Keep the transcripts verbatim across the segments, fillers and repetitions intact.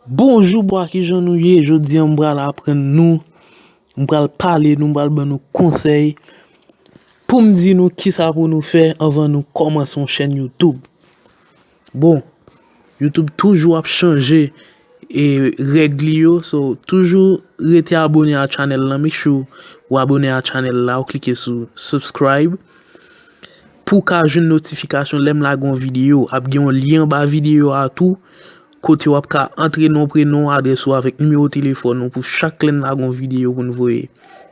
Bonjou bwa, kijan nou ye? Jodi a m pral aprann nou, m pral pale nou, m pral ban nou konsèy pou m di nou kisa pou nou fè anvan nou kòmanse yon chèn YouTube. Bon, YouTube toujou ap chanje e règ li yo, so toujou rete abone a channel lan, make sure ou abone a channel la, ou klike sou subscribe pou w ka jwenn notifikasyon lè m lage yon videyo. Ap gen yon lyen anba videyo a tou, kote w ap ka antre non, prenon, adrès ou avèk nimewo telefòn ou pou chak lè n lage yon videyo pou n voye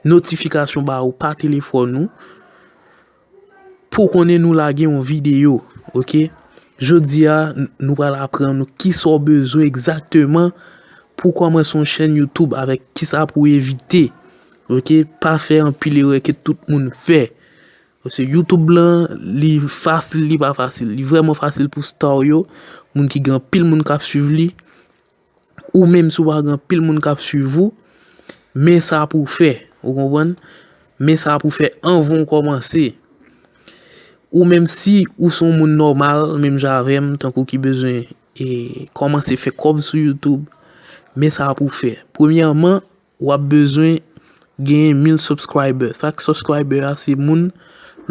notifikasyon ba ou pa telefòn ou pou konnen nou lage yon videyo, oke? Jodi a, n-, nou pral aprann nou kisa w bezwen egzakteman pou w kòmanse yon chèn YouTube avèk kisa pou w evite, oke? Pa fè anpil erè ke tout moun fè. Paske YouTube lan, li fasil, li pa fasil. Li vrèman fasil pou star yo, moun ki gen anpil moun k ap swiv li, ou menm si w pa gen anpil moun k ap swiv ou, men sa pou w fè, ou konprann? Men sa pou w fè anvan w kòmanse. Ou menm si ou se yon moun nòmal, menm jan avè m, tankou ki bezwen, e, kòmanse fè kòb sou YouTube, men sa pou w fè. Premyèman, w ap bezwen genyen mil subscriber. Sa k subscriber a, se moun,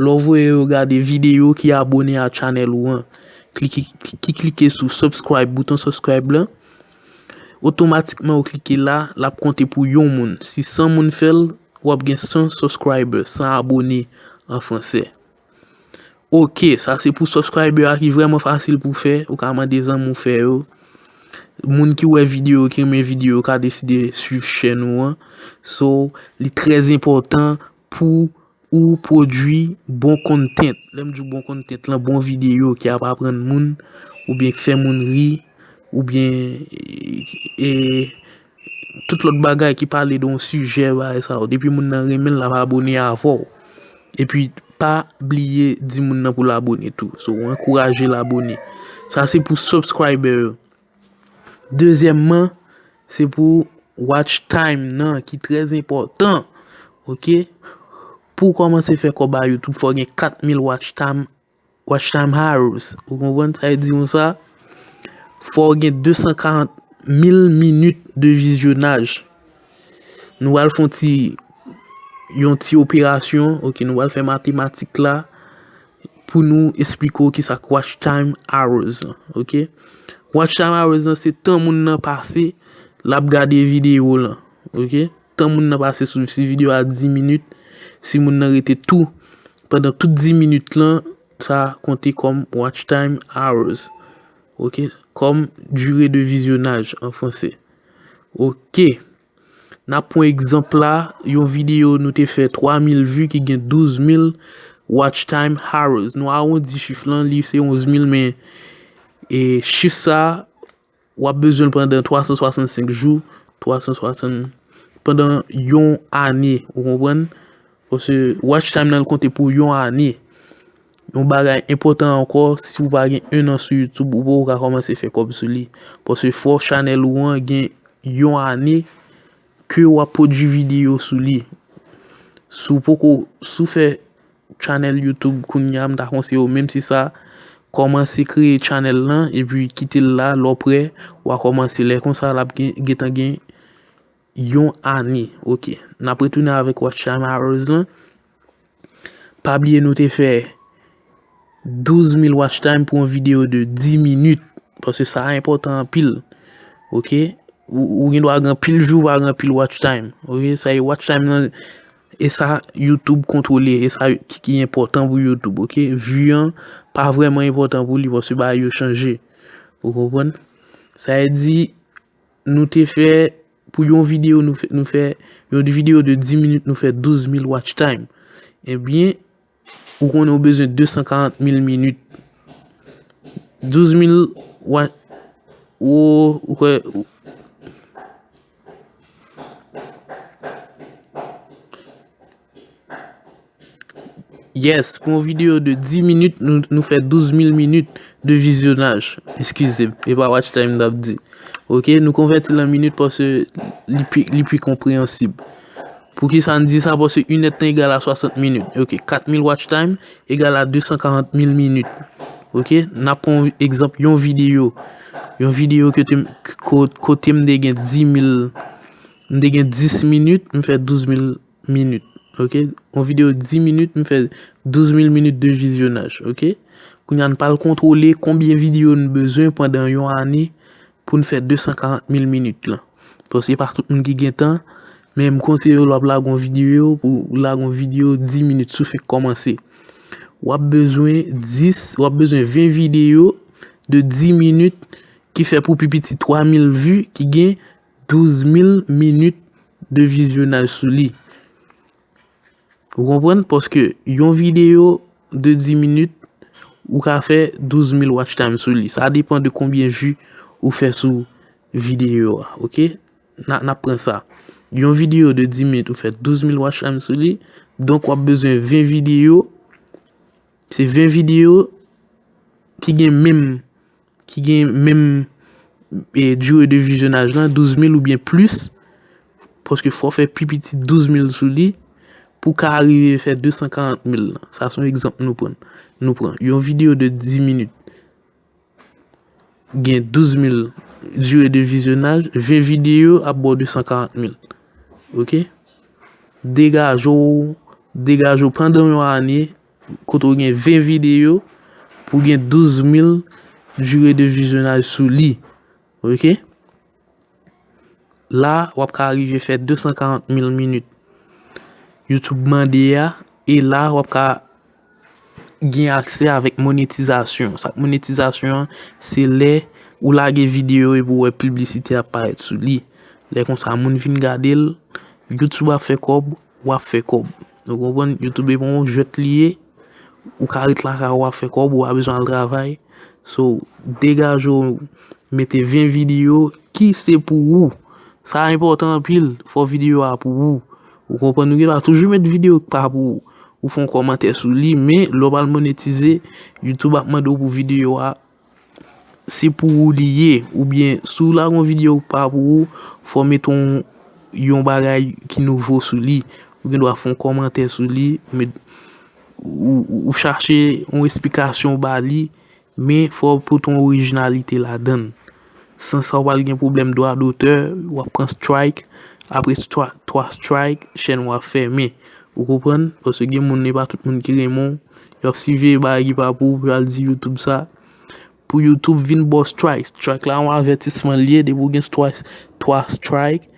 lè w voye yo gade videyo ki abone a channel ou an, ki, ki, ki klike sou subscribe, bouton subscribe lan, otomatikman ou klike la, l ap konte pou yon moun. Si san moun fè l, w ap gen san subscriber, san abone an fransè. Oke, sa se pou subscriber a ki vrèman fasil pou fè. Ou ka mande zanmi w fè yo. Moun ki wè videyo, ki renmen videyo, ka deside swiv chèn ou an. So, li trè enpòtan pou ou pwodui bon content. Lè m di w bon content lan, bon videyo ki ap aprann moun, oubyen k fè moun ri, oubyen, e, tout lòt bagay ki pale de yon sijè, bagay sa yo. Depi moun nan renmen l, l ap abone avè w. Epi, pa bliye di moun nan pou l abone tou. So, ou ankouraje l abone. Sa se pou subscriber yo. Dezyèmman, se pou watch time nan ki trè enpòtan. Oke? Pou w kòmanse fè kòb a YouTube, fò w gen kat mil watch time, watch time hours. Ou konprann sa e di konsa? Fò w gen de san karant mil minit de vizyonaj. Nou pral fè yon ti, yon ti operasyon, oke, nou pral fè matematik la pou nou esplike w kisa k watch time hours lan, oke? Watch time hours lan se tan moun nan pase l ap gade videyo lan, oke? Tan moun nan pase sou, si videyo a dis minit, si moun nan rete tou pandan tout dis minit lan, sa konte kòm watch time hours, oke? Kòm durée de visionnage an fransè. Oke. N ap pran egzanp la, yon videyo nou te fè twa mil vi ki gen douz mil watch time hours. Nou awondi chif lan, li se onz mil, men, e, chif sa, w ap bezwen l pandan twa san swasannsenk jou, twa san swasant, pandan yon ane, ou konprann? Paske watch time nan, l konte pou yon ane. Yon bagay enpòtan ankò, si w pa gen en an sou YouTube, ou poko ka kòmanse fè kòb sou li. Paske fò chanèl ou an gen yon ane ke w ap pwodui videyo sou li. Si w poko, si w fè chanèl YouTube kounye a, m ta konseye w, menm si sa, kòmanse kreye chanèl lan, epi kite l la, lè w prè, w a kòmanse. Lè konsa, l ap gen, gentan gen yon ane. Oke. N ap retounen avèk watch time hours lan. Pa bliye nou te fè douz mil watch time pou yon videyo de dis minit. Paske sa enpòtan anpil. Oke? Ou, ou gen dwa gen anpil vi, ou pa gen anpil watch time. Oke? Sa e watch time nan, e sa YouTube kontwole, e sa ki, ki enpòtan pou YouTube, oke? Vi an pa vrèman enpòtan pou li paske bagay yo chanje. Ou konprann? Sa e di, nou te fè, pou yon videyo, nou fè, nou fè, yon videyo de dis minit, nou fè douz mil watch time. Ebyen, ou konnen ou bezwen de san karant mil minit. Douz mil watch, ou, ou kwè, ou, Yes, pou yon videyo de dis minit, nou, nou fè douz mil minit de vizyonaj. Eskize m, e pa watch time m t ap di. Oke, nou konvèti l an minit paske li pi, li pi konpreyansib. Poukisa n di sa? Paske inèdtan egal a swasant minit. Oke, kat mil watch time egal a de san karant mil minit. Oke, n ap pran egzanp yon videyo. Yon videyo kote m, ko-, kote m te gen dis mil, m te gen dis minit, m fè douz mil minit. Oke? Yon videyo dis minit, m fè douz mil minit de vizyonaj. Oke? Kounye a, n pral kontwole konbyen videyo n bezwen pandan yon ane pou n fè de san karant mil minit lan. Paske pa tout moun ki gen tan, men m konseye w lè w ap lage yon videyo, pou w lage yon videyo dis minit si w fèk kòmanse. W ap bezwen dis, w ap bezwen ven videyo de dis minit ki fè pou pi piti twa mil vi, ki gen douz mil minit de vizyonaj sou li. Ou konprann? Paske yon videyo de dis minit, ou ka fè douz mil watch time sou li. Sa depann de konbyen vi ou fè sou videyo a, oke? N a, n ap pran sa. Yon videyo de dis minit, ou fè douz mil watch time sou li. Donk, w ap bezwen ven videyo. Se ven videyo ki gen menm, ki gen menm, e, dire de vizyonaj lan, douz mil oubyen plis. Paske fò w fè pi piti douz mil sou li pou w ka rive fè de san karant mil lan. Sa se yon egzanp nou pran. Nou pran yon videyo de dis minit. Gen douz mil dire de vizyonaj, ven videyo ap ba w de san karant mil. Oke? Degaje w, degaje w pandan yon ane, kote w gen ven videyo, pou w gen douz mil dire de vizyonaj sou li. Oke? La, w ap ka rive fè de san karant mil minit YouTube mande a, e la, w ap ka gen aksè avèk monetizasyon. Sa k monetizasyon an, se lè ou lage videyo epi w wè piblisite ap parèt sou li. Lè konsa, moun vin gade l, YouTube ap fè kòb, w ap fè kòb. Ou konprann? YouTube e pa yon jwèt li ye. Ou ka ret lakay ou ap fè kòb, ou pa bezwen al travay. So, degaje w, mete ven videyo ki se pou ou. Sa enpòtan anpil, fò videyo a pou ou. Ou konprann? Ou gen dwa toujou met videyo ki pa pou ou. Ou fè yon kòmantè sou li, men lè w pral monetize, YouTube ap mande w pou videyo a se pou ou li ye, oubyen si w lage yon videyo ki pa pou ou, fò w mete yon, yon bagay ki nouvo sou li. Ou gen dwa fè yon kòmantè sou li, ou met, ou, ou, ou chache yon esplikasyon w ba li, men fò w pote yon orijinalite ladan l. San sa, w pral gen pwoblèm dwa dotè, w ap pran strike, apre twa, twa strike, chèn w ap fèmen. Ou konprann? Paske gen moun, e pa tout moun ki renmen w, y ap siveye bagay ki pa pou ou, pou y al di YouTube sa. Pou YouTube vin ba w strike. Strike la yon avètisman l ye, depi w gen twa, twa strike,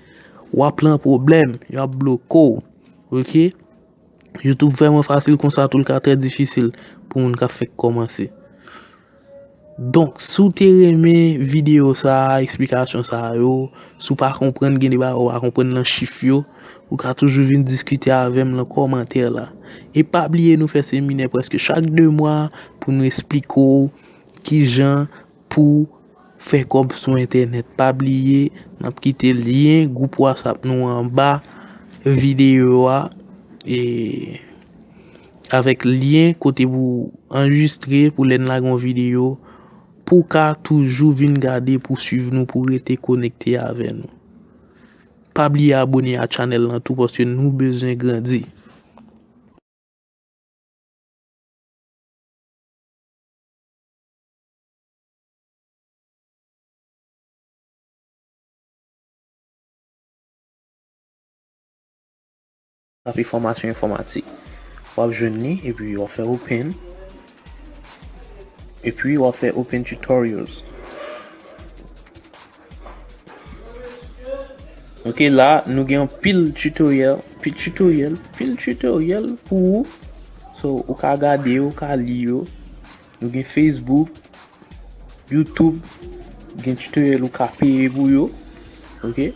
w ap lan pwoblèm, y ap bloke w. Oke? YouTube vrèman fasil konsa tou, l ka trè difisil pou moun k ap fèk kòmanse. Donk, si w te renmen videyo sa a, esplikasyon sa yo, si w pa konprann, gen de bagay ou pa konprann nan chif yo, ou ka toujou vin diskite avè m nan kòmantè la. E pa bliye nou fè seminè prèske chak de mwa pou nou esplike w kijan pou fè kòb sou entènèt. Pa bliye, n ap kite lyen gwoup WhatsApp nou anba videyo a, e avèk lyen kote pou anrejistre pou lè n lage yon videyo, pou w ka toujou vin gade, pou swiv nou, pou rete konekte avè nou. Pa bliye abone a chanèl lan tou, paske nou bezwen grandi. Tape fòmasyon enfòmatik. W ap jwenn li, epi w ap fè open. Epi w ap fè open tutorials. Ok, la, nou gen anpil tutorial, pil tutorial, pil tutorial pou ou. So, ou ka gade yo, ou ka li yo. Nou gen Facebook, YouTube, gen tutorial ou ka peye pou yo. Ok?